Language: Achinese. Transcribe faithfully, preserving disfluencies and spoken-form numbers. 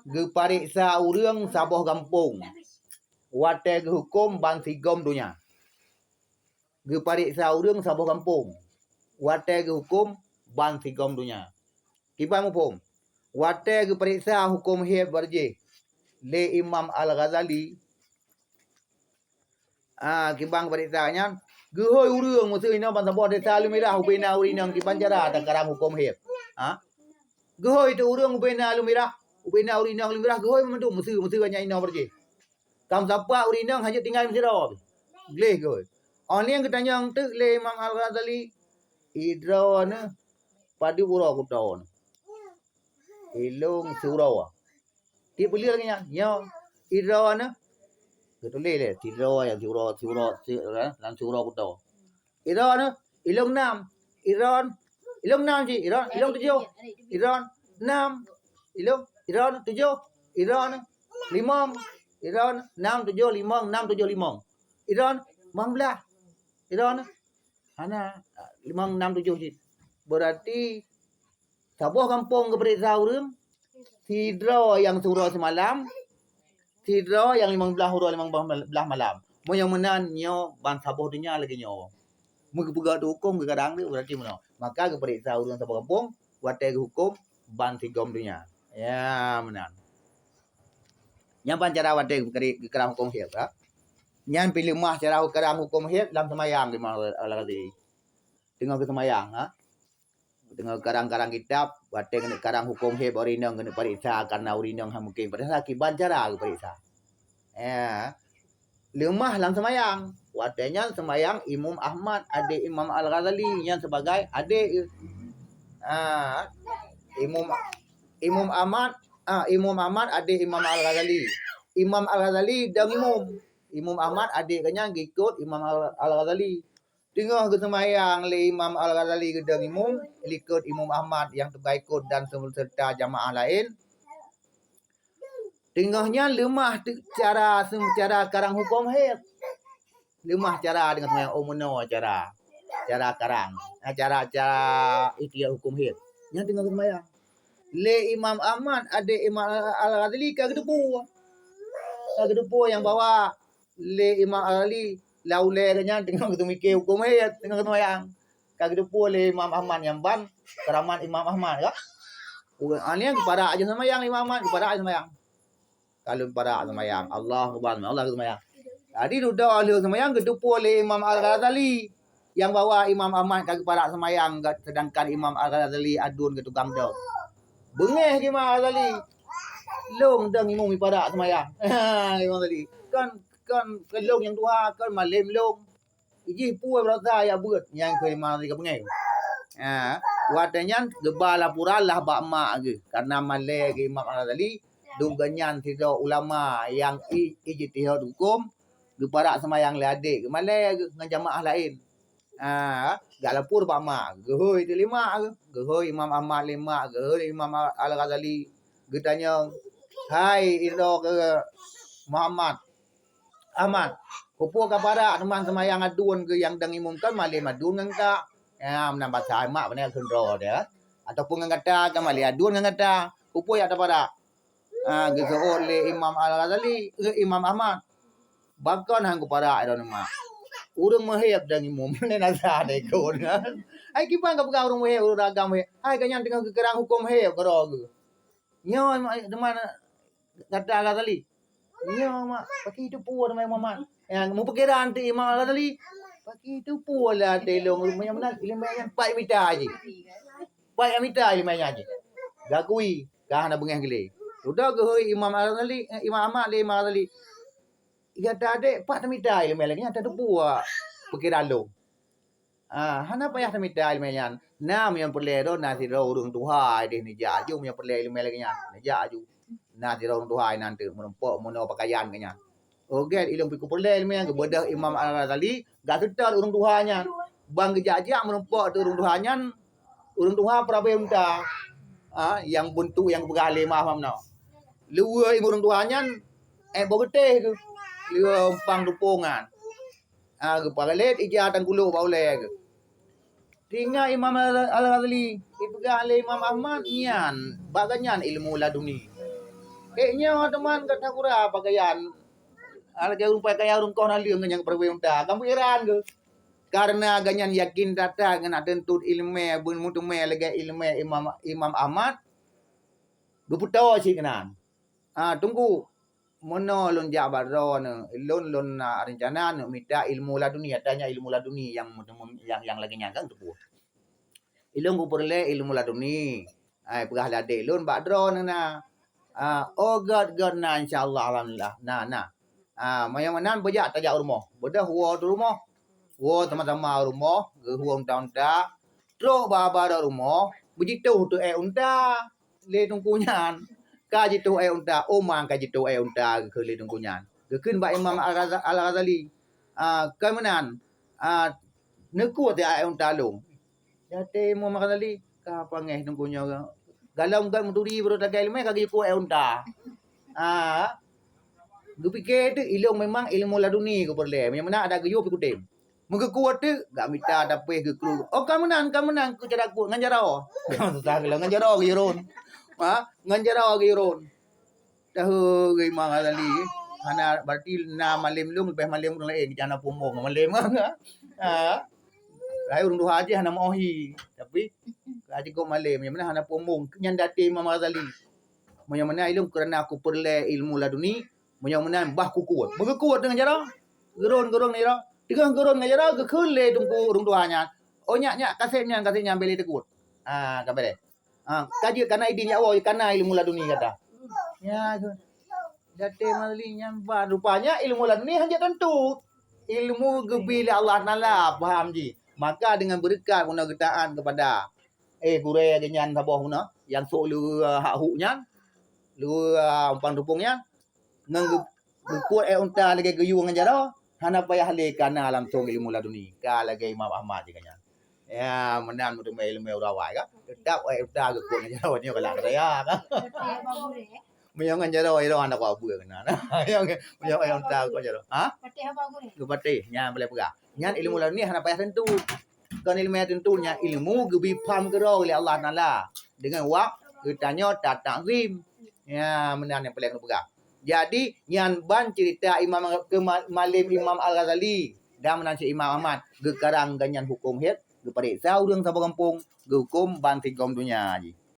Geupareksa ureuëng saboh gampông watée geuhuköm ban sigom donya. Geupareksa ureuëng saboh gampông watée geuhuköm ban sigom donya. Kiban muphom, watée geupareksa huköm hieb barjih lé Imam Al-Ghazali, ah, kiban geupareksa nyan, geuhôi ureuëng meuseu inoe ban saboh desa Lumirah ubena ureuëng inong kiban cara takarang huköm hieb. Ah, geuhôi teuk ureuëng ubena Lumirah, ubena ureuëng inong Lumirah geuhôi mandum meuseu, meuseu nyan inoe barjih. Kam sapat ureuëng inong hana jeuet tinggai meusidroe pih. Gleh geuhôi. Óh lheueh geutanyong teuk lé Imam Al-Ghazali, "Idroe neuh padub uroe kuto neuh?" "Ilong siuroe." Tiep buleuen lagée nyan, "Nyoe idroe neuh?" Geutuléh lé, "Sidroe nyang siuroe, siuroe, si-, eh, lam siuroe kuto." "Idroe neuh?" "Ilong nam." "Idroe, ilong nam cit." "Idroe, ilong tujoh." "Idroe nam." "Ilong, idroe tujoh." "Idroe limong." "Idroe nam tujoh limong, nam tujoh limong." "Idroe limong blaih." "Idroe hana, limong nam tujoh cit." Berarti saboh gampông geupareksa ureuëng, sidroe nyang siuroe simalam, sidroe nyang limong blaih uroe limong blaih malam. Meunyoe meunan nyoe ban saboh donya lagée nyoe. Meugeupeugah teu huköm geugadang tu berarti meunoe. Maka geupareksa ureuëng saboh gampông watée geuhuköm ban sigom donya. Ya, meunan. Nyan ban cara watée geukarang huköm hieb, ha. Nyan pih leumah cara geukarang huköm hieb lam seumayang di Imam Al-Ghazali. Teungoh geuseumayang, ha. Teungoh karang-karang kitab, watée keuneuk karang huköm hieb ureuëng inong keuneuk pareksa, karena ureuëng inong hana mungken pareksa, kiban cara geupareksa. Ya. Leumah lam seumayang. Watée nyan seumayang Imam Ahmad, adek Imam Al-Ghazali, nyan sebagai adek. Ah, Imam, Imam Ahmad, ah, Imam Ahmad adek Imam Al-Ghazali. Imam Al-Ghazali dong imum. Imam Ahmad adek geuh nyan geuikot Imam Al-, Al-Ghazali. Teungoh geuseumayang lé Imam Al-Ghazali geudong imum, likot Imam Ahmad nyang teuga ikot dan seubeserta jamaah laén. Teungoh nyan leumah teuk cara, cara karang huköm hieb. Leumah cara deungon seumayang, oh, meunoe cara, cara karang, eh, cara, cara ikhtiar huköm hieb. Nyan teungoh geuseumayang. Lé Imam Ahmad, adek Imam Al-Ghazali ka geuteupeue. Ka geuteupeue nyang bahwa lé Imam Al-Ghazali, lam ulée geuh nyan teungoh geuteumiké huköm hieb, teungoh geuseumayang. Ka geuteupeue lé Imam Ahmad nyang ban keuramat Imam Ahmad ka. Ureuëng nyan geuparak aja seumayang Imam Ahmad, geuparak aja seumayang. Ka lheueh parak seumayang, Allahu Akbar, Allah geuseumayang. Jadi dudoe lheueh seumayang geuteupeue lé Imam Al-Ghazali nyang bahwa Imam Ahmad ka geuparak seumayang, sedangkan Imam Al-Ghazali aduen keu tukang dong. Beungéh keu Imam Al-Ghazali. Lôn dong imum iparak seumayang. Imam Ghazali. Kan, kan, kan lôn nyang tuha, kan malém lôn. Ijih peue beurasa jak beuet nyang keu Imam Ghazali ka beungéh. Ha, watée nyan geuba laporan lah bak mak geuh, karena malée geuh Imam Al-Ghazali, dum geuh nyan sidroe ulama nyang i-, ijtihad huköm, geuparak seumayang lé adek geuh malée geuh ngon jamaah laén. Ha, gak lapor bak mak, geuhôi teuk lé mak geuh, geuhôi Imam Ahmad lé mak, geuhôi Imam Al-Ghazali, geutanyong, "Hai indroe keu Muhammad, Ahmad, keupeue kaparak teuma seumayang aduen keu nyang dong imum, kan malém aduen ngon kak?" Ya, meunan basa mak, meunan kheun droe dia. Ataupun ngon gata, kan malém aduen ngon gata. Keupeue jak taparak? Ah, geuseuôt lé Imam Al-Ghazali, eh, Imam Ahmad. "Pakon han kuparak droeneuh mak? Ureuëng meuhieb dong imum, meunan asa deh kon." Hai kiban ka peugah ureuëng meuhieb, ureuëng agam meuhieb. Hai geuh nyan teungoh geukeurang huköm hieb keudroe geuh. Nyoe teuma gata Al-Ghazali. Nyoe mak, pakri teupeue teuma Imam Ahmad. Nyang meupikiran teuk Imam Al-Ghazali. Pakri teupeue lah até lôn, meunyoe meunan ileumèe nyan pat mita jih. Pat mita ileumèe nyan jih. Gakui, ka hana beungèh geuh lé. Sudah geuhôi Imam Al-Ghazali, eh, Imam Ahmad lé Imam Al-Ghazali. Gata adek pat mita ileumèe lagèe nyan, tateupeue pikiran lôn. Ah, hana payah tamita ileumèe nyan. Na meunyoe peureulèe droe, na sidroe ureueng tuha ideh neujak aju, meunyoe peureulèe ileumèe lagèe nyan, neujak aju. Na sidroe ureueng tuha inan teuk meurumpok meunoe peukayan keu nyan. Oh gèt, ilôn pih kupeureulèe ileumèe nyan, geubeudôh Imam Al-Ghazali, geuseutôt ureueng tuha nyan. Ban geujak-jak meurumpok teuk ureueng tuha nyan, ureueng tuha peurabèe unta. Ah, nyang beuntuk nyang geupeugah lé Imam Ahmad meunoe. Luweue ureueng tuha nyan, eh, boh geutéh geuh. Luweue umpang tupông nyan. Ah, geupagalét ija tangkulôk bak ulèe geuh. Teuingat Imam Al-, Al-Ghazali, ipeugah lé Imam Ahmad nyan, bak geuh nyan ilmu laduni. Eh, nyoe teuma gata kura pakaian. Lagèe ureueng pakaian ureueng koh naleueng nyang peureulèe unta. Kamu heran keuh? Karena gobnyan yakin that-that ngon ateun tut ileumèe, beumeuteumèe lagèe ileumèe Imam, Imam Ahmad, geupeutoe cit keunan. Ah, teungku, meunoe lôn jak bak droeneuh, lôn, lôn na rencana neuk mita ilmu laduni, artinya ilmu laduni nyang, nyang, nyang lagèe nyan kan teupeu. Ilôn kupeureulèe ilmu laduni. Ai, peugah lé adék lôn bak droeneuh na. Ah, oh, gèt, gèt na, insya Allah, alhamdulillah. Na, na. Ah, meunyoe meunan beujak tajak u rumoh. Beudôh woe u rumoh. Woe sama-sama u rumoh, geuhue unta-unta. Trok bak-bak u rumoh, beujitoh teuh èk unta lé teungku nyan. Ka jitoh èk unta, oh, man ka jitoh èk unta geukheun lé teungku nyan. Geukheun bak Imam Al-Ghaza-, Al-Ghazali. Ah, kon meunan. Ah, neukot teuh èk unta lôn. Até Imam Ghazali, ka pangéh teungku nyoe. Galom gèt meuturi baroe tagai leumèe ka geuyue kuek èk unta. Ah, geupike teuh ilôn memang ilmu laduni geupeureulèe. Meunyoe meunan adak geuyue pih kutem. Meugeukot teuh, gak mita dapéh geukru. Oh, ka meunan, ka meunan keu cara kuek ngon jaroe. Susah geuh ngon jaroe geuyue ron. Ha, ngon jaroe geuyue ron. Tahu geuh Imam Ghazali, hana, berarti na malém lôn leubeh malém ureueng laén, hana pumbong malém. Ha. Hai ureueng tuha jih hana meuohi, tapi ka jikok malém, nyang meunan hana pumbong. Nyan até Imam Ghazali. Meunyoe meunan ilôn keurana kupeureulèe ilmu laduni, meunyoe meunan bah kukot. Meugeukot deungon jaroe. Geuron, geuron ngon jaroe. Teungoh geuron ngon jaroe, geukheun lé teungku ureueng tuha nyan. Oh, nyak, nyak, kaseb nyan, kaseb nyan, bèk lé teukot. Ah, ka bèk lé. Ah, ka jeuet kana idin ya Allah, kana ilmu laduni gata. Ya, tu. Até Imam Ghazali nyan bah, rupanya ilmu laduni hana jeuet teuntut. Ilmu geubri lé Allah Taala, paham jih. Maka dengan beureukat guna geutaat kepada, eh, gurèe geuh nyan saboh guna, nyang sôk lé hak hu nyan, lé, ah, umpang tupông nyan, ngon geu-, geukuet èk unta lagèe geuyue ngon jaroe, hana payah lé kana langsông ilmu laduni. Ka lagèe Imam Ahmad jih nyan. Ya, meunan meuteumèe ilmu ureueng awai kan. Teutap èk unta geukuet ngon jaroe nyoe galak keu saya kan. Meunyoe ngon jaroe, jaroe hana kuabeue keunan. Meunyoe èk unta geukuet jaroe. Ha? Geupatéh, nyan boleh peugah. Nyan ilmu laduni hana payah teuntut. Kon ilmu nyang teuntut, nyan ilmu geubri pham keudroe lé Allah Taala. Deungon wak geutanyoe tatakzim. Ya, meunan nyang paleng neupeugah. Jadi, nyan ban ceurita Imam, keu ma-, malém Imam Al-Ghazali dan meunan cit Imam Ahmad geukarang gobnyan hukôm had, geupareksa ureueng saboh gampông, geuhukôm ban sigom donya jih.